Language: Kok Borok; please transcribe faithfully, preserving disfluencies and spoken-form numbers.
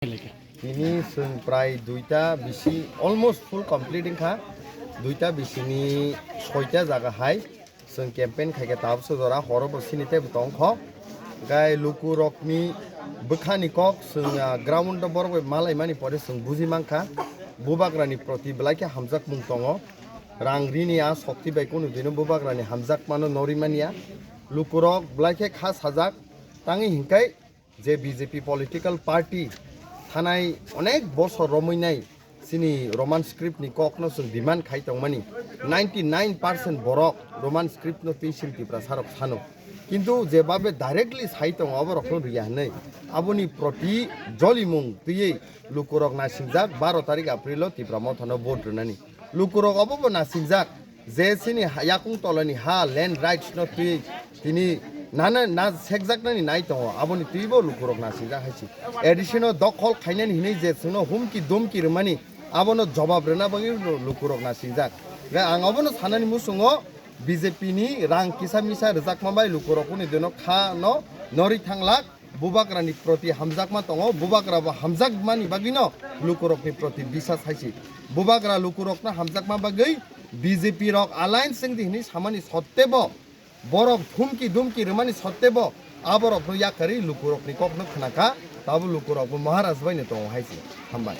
Tini chwng prai duita bisi, almost full complete wngkha. Duita bisini soita jaga hai chwng campaign khaikha, tabuksa jora horo bo sini teibo tongkho. Gai lukurokni bwkhani kok chwng, ah, ground o borok bai malaimani pore chwng buji mankha. Bubagrani proti belai khe hamjakmung tongo. Rang rini a sokti bai kunu dino bubagrani hamjakmano norimania. Lukurok belai khe kha sajak, tangwi hinkhai je B J P political party thanai onek bosor romwi nai chini Roman script ni kok no chwng demand khai tongmani, ninety nine percent borok Roman script no twi chini Tiprasa rok sano. Kintu je babe directly sai tongo oborok no riya hinwi, aboni proti jolimung twiwi lukurok nasingjak baro tarik April o Tipra Motha no vote rwnani. Lukurok obo bo nasingjak je chini ha-, yakung tolani ha, land rights no twi tini nana na sekjaknani nai tongo, aboni twibo lukurok nasingjak hai si. A D C no dokhol khainani hinwi je chwngno humki dumki rwmani, abono jobab rwna bagwi lu-, lukurok nasingjak. Ga ang obono sanani muchungo B J P ni rang kisa misa rwjakma bai lukurok ni dino kha no norwi thanglak. Bubagrani proti hamjakma tongo, bubagra bo hamjakmani bagwino lukurokni proti bisas hai si. Bubagra lukurokno hamjakma bagwi B J P rok alliance wngdi hinwi samani sottebo, borok humki dumki rwmani sottebo, aborokno yakarwi lukurokni kokno khnakha, tabo lukurokbo Maharaj baino tongo hai si. Hambai.